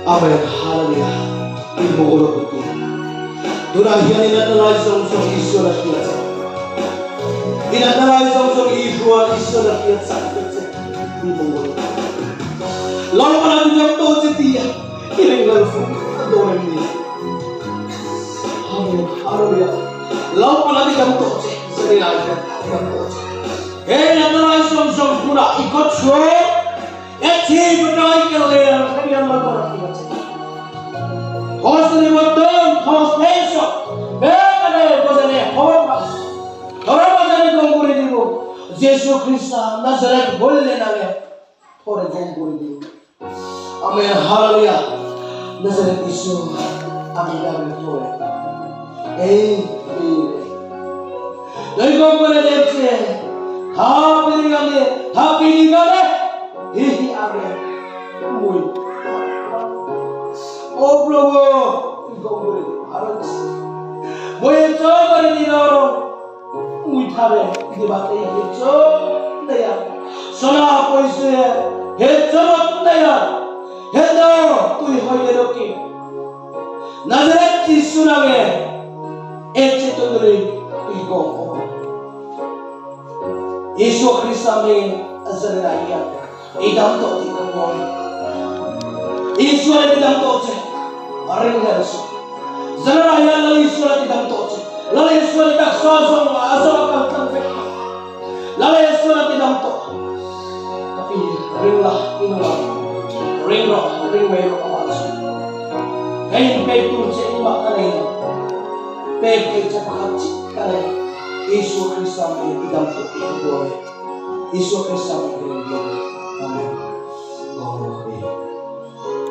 Amen Hallelujah in mongol puti tunah hian in natna lai zawng zawng Isua la hria che in natna lai zawng zawng Isua Isua la hria chak vek che in mongol Lalpan a dam to che tia i ring lal fu a dawn em ni Amen Hallelujah Lalpan a dam to che zani lai hian a dam to che he natna lai zawng zawng hmunah i kawt chhuak Jesu Krista Nazareth bolle nange thore gom kori diu Amen hallelujah Nazareth Isu amin amin thore ei ei gom kore depse tha piringane tha piringane hi hi ame mui O Prabhu gom kore harat moi cho kore dinoro mui thare dibate he cho daya sona poise he cho daya he do tui hoye roki Nazareth Jisu নামে এচে তুদরি তুই গম Yesu Kristo amin azalaya idam to ti kangwang Yesu la idam to che aring la so zalaya la Yesu la idam to che la Yesu la tak so so aso kang tang fek la Yesu la idam to kapi ring la inula ring ro ring mai ro awa su kain pe tur che ma ka nei pe pe che pakhat chi ka nei Yesu Kristo amin idam to ti kangwang Yesu Kristo amin.